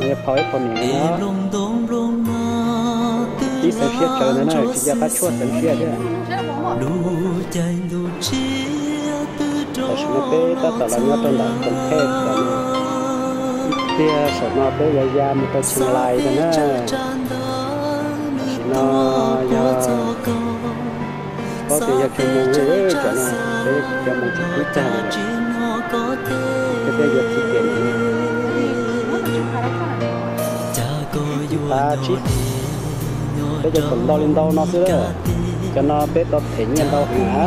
Yog phau ib phau niam no, ib xeev siab tsawv ntawd na, tsis yog qab tshuaj xeev siab thiab. Tam sim no peb tab tom los nyob rau ntawm Koos Thej no, ib pliag saum no peb yuav ya mus rau Cheej Lais ntag na. Tam sim no yog, paub tias yog cuaj moos li, tam no peb cuaj moos tsis pub tag li lawm, thiab peb yuav txiv tias li. Tav tsib, peb cov khoom ntau li ntau no xwb, cov no peb tau them nyiaj ntau heev na.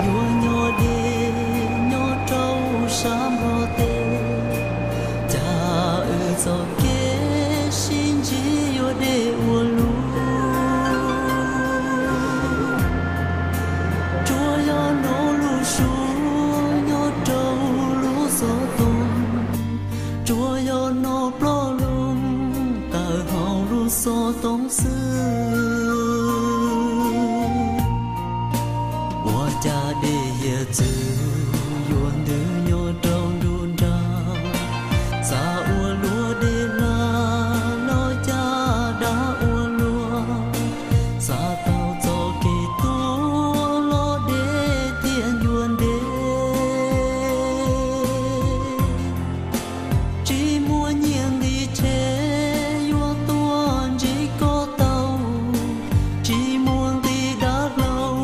Tsuas yog no lub suab nyob rau lub xov tooj, tsuas yog no ploj loo tawm hauv lub xov tooj xwb. Ua cas dej hiav txwv yuav ntws nyob rau nruab nrab, xav ua luaj dej hla los cas dab ua luaj, xav tau txoj kev tuag los dej thiaj ncua ntev. Tsis muaj nyiaj nqi tsheb yuav tuaj ntsib koj tau, tsis muaj nqi dav hlau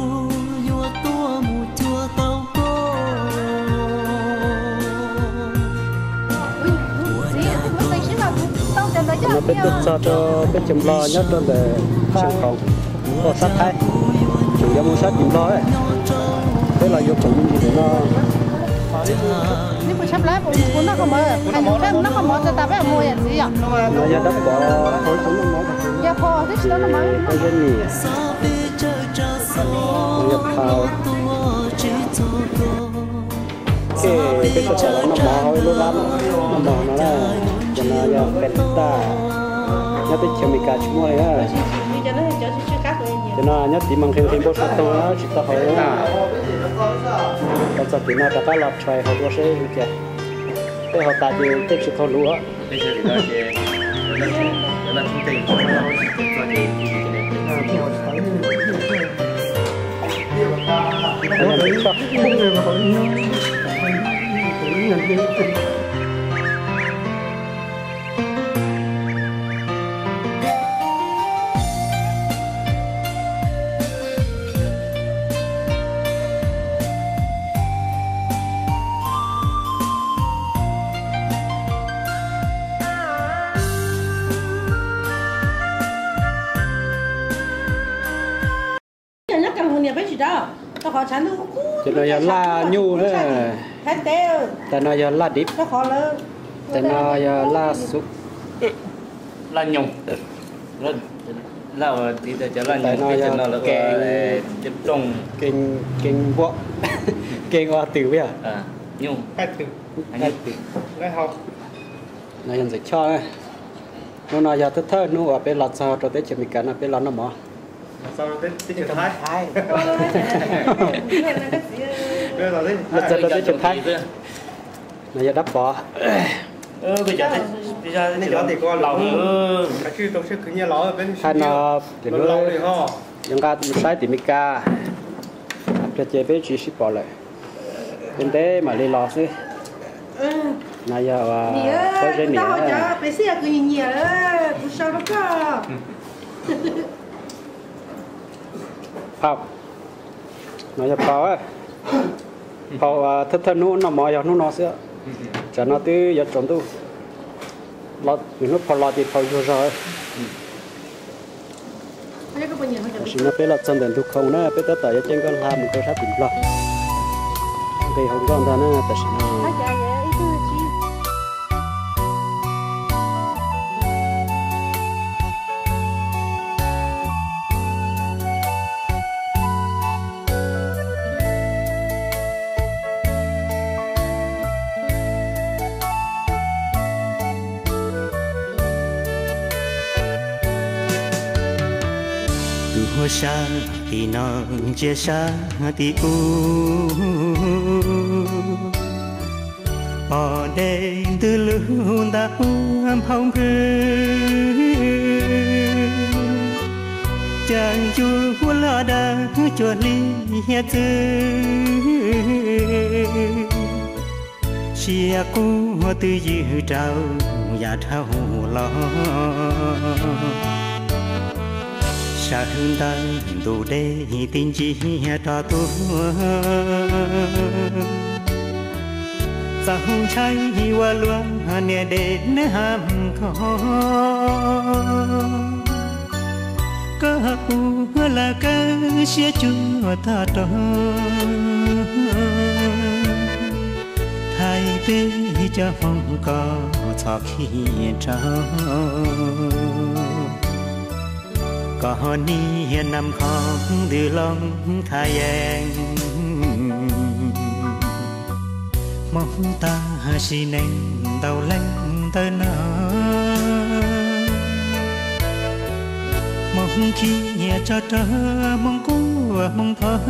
yuav tuaj mus cuag tau koj. Tam no peb tuaj txog rau teb chaws Nplog nyob rau ntawm Xeev Khuam, tuaj sab Thaib, tseem yuav mus sab tim Nplog, peb los yuav khoom me ntsis no. No yog dab pov, pob zeb niam, no yog phau. Peb tau tawm los noj mov hauv ib lub lab noj mov no na. Cov no yog Felita, nyob teb chaws Amelikas tsis muaj li na. Cov no nyob tid mas nqhis nqhis npau suav toog na, tsis tau haus li na. Los txog tim no rov qab los try haus dua seb li cas. Tej haus tas ces tej tsis tau luv. Ces no yog laj nyuj na. Tes no yog laj dib. Tes no yog laj xub. Laj nyuj. Tes no yog keeg, keeg npua, keeg ua twm yog. No yog ntxawm choj na. Hnub no yog thawj thawj hnub uas peb los txog rau teb chaws Amelikas no peb los noj mov. Los txog rau teb chaws Thaib. No yog dab pov. Hais no, yuav nqa mus saib tim Amelikas, ces peb tsis sib pom lawm, peb ntev mam li los xwb. No yog pob zeb niam. Phau, no yog phau, phau thawj thawj hnub noj mov yog hnub no xwb, tsam no twb yuav tsaus ntuj, nws hnub phau los ces phau zuag zog. Tam sim no peb los txog ntawm ntug khoo na, peb tab tom yuav caij nkoj hla mus rau sab tim Nplog. Nqis hauv nkoj ntag na tam sim no. Tus huab sab tim no ntsia sab tim ub. Pom dej ntws lug nta ua nphau npwg, caag cuag lub dawb cuag hli hiav txwv, siab quaj twj ywm rau yav dhau los. Sawv ntawm ntug dej tig nciag rov tuaj, txaus ntshai ua luaj niam dej neb ham kho. Koj ua lawv kawg siab cuag tag rog, thaij peb cov hmoov kom txhob khib rau. Koj niag nam khoom ntws loo thaj yeeb, hmoov tag sim neej ntau leej ntawm no, hmoov khiav tso rau hmoov quaj hmoov thov.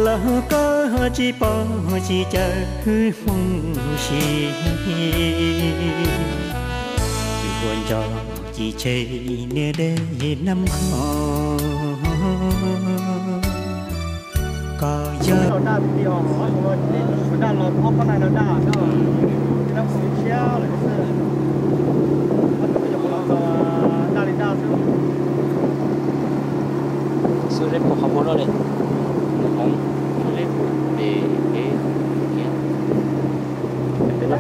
Los koj tsis pom tsis caw hwj hmoov si, tsis ua nco tsis tseg niam dej nam khoom. Koj yog xwb, leb puag qhov muag no li.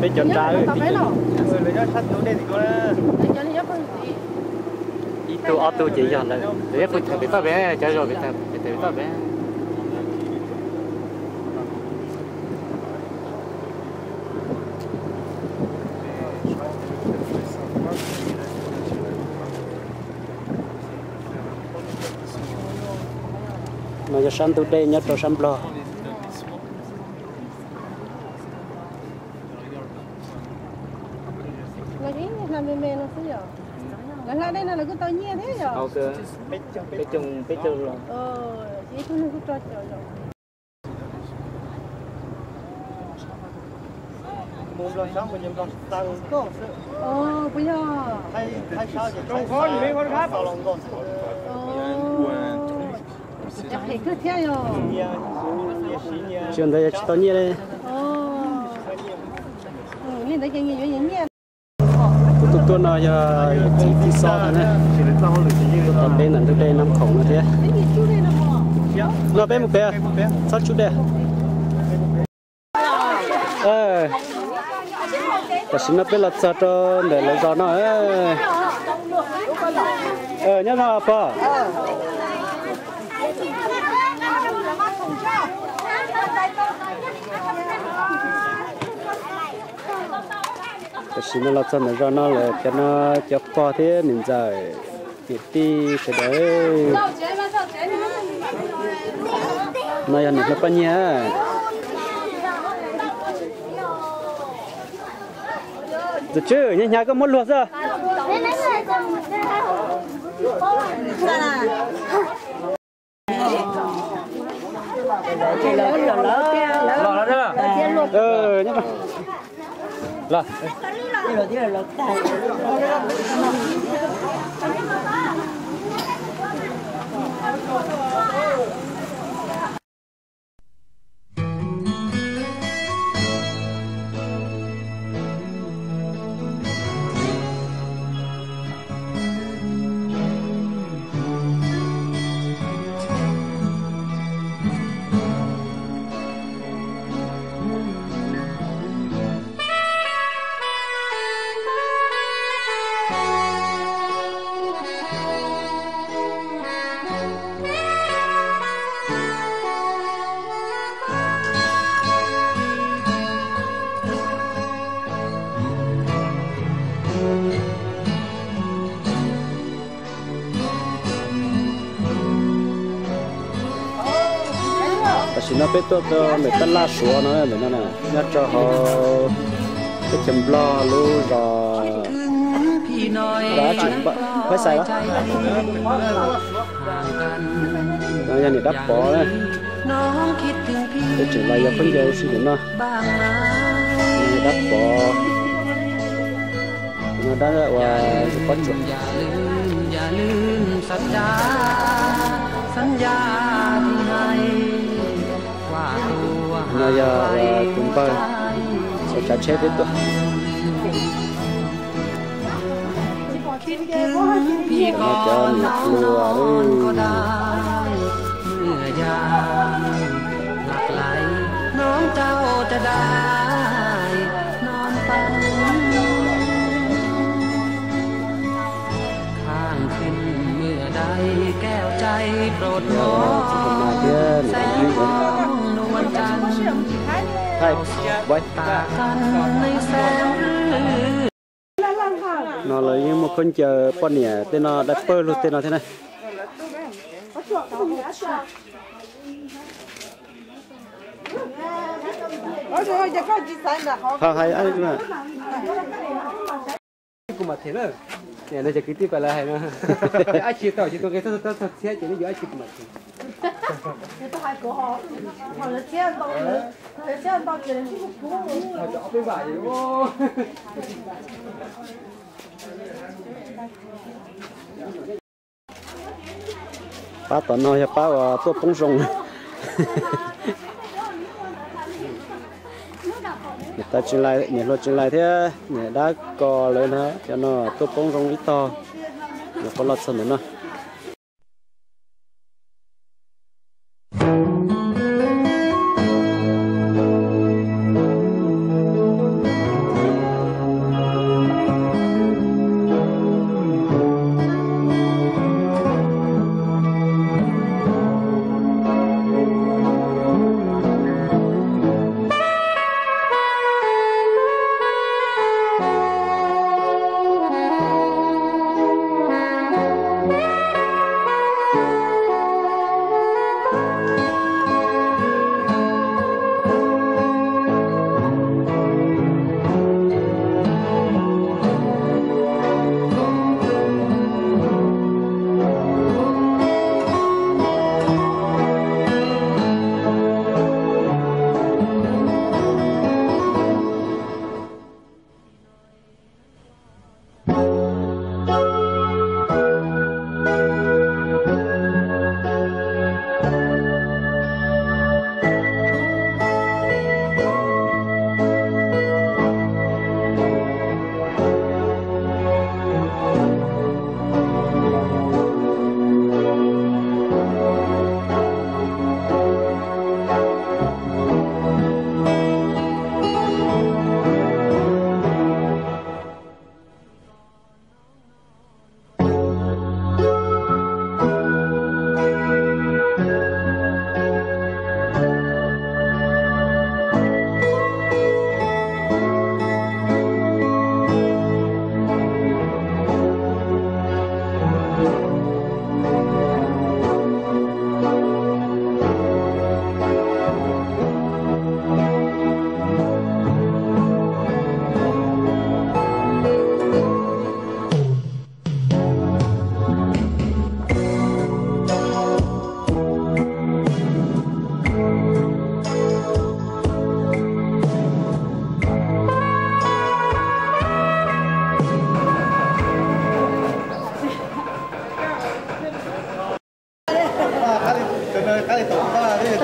Peb cov nrab, ib tug ob tug ces yog lawm, lawv pw tawm pem toj pem, cov zos pem tawm pem toj pem. No yog sab ntug dej nyob rau sab Nplog. Lawv hla me me no xwb yom. Lawv hla dej no lawv kuj tau nyiaj thiab yom. Peb caug, peb caug los. Puas yog? Cov phem kawg thiab yog. Tsis ntawd yog tsis tau nyiaj li. Li ntawd ces nyias yuav nyias nyiaj. Tus tuaj tuaj no yog yawm txiv Txij Xob na, tuaj tom peb ntawm ntug dej Nab Khoom no thiab. No peb mus pem, txhob tsub dej. Tam sim no peb los txog rau ntawm lawv zos no. Nyob zoo pog. Tam sim no los txog ntawm zos no lawm, cov no cov pog thiab niam ntxawm niam tij sawv daws. No yog niam hluas poj nyiag. Tus tswv, hnyav hnyav koj muab luag xwb. Tam sim no peb tuaj rau ntawm tab laj Suav no, ntawm no nyob rau hauv teb chaws Nplog lub zos, zos dab tsi, Phaib Xais los? No yog niam dab Pov na. Peb tseem los yog khaub ncaws ua si ntawm no. Dab pov, no dab uas pob tsuas. No yog tus npawg, tsav tsheb peb tuaj. Cov niam hluas. Thiab niam, no lawv yeej muaj khaub ncaws poj niam tej no dai pawg lug tej no thiab na. Hais, kuv mam them na. Niam, cov kwv tij pas lawv hais no, dab tsi tau tsis tau nqe txog txog txog txhiab ces nej yuav dab tsi kuv mam them. Pab tom no yog pab uas tuaj poob zoo. Niam tais Tsis Lais, niam hluas Tsis Lais thiab niam dab Kos lawv na, cov no tuaj poob zoo ib tog, yuav qhov loj txog ntawm no.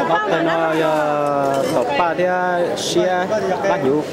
Ob tag no yog taum paj thiab siab pab hnyuv.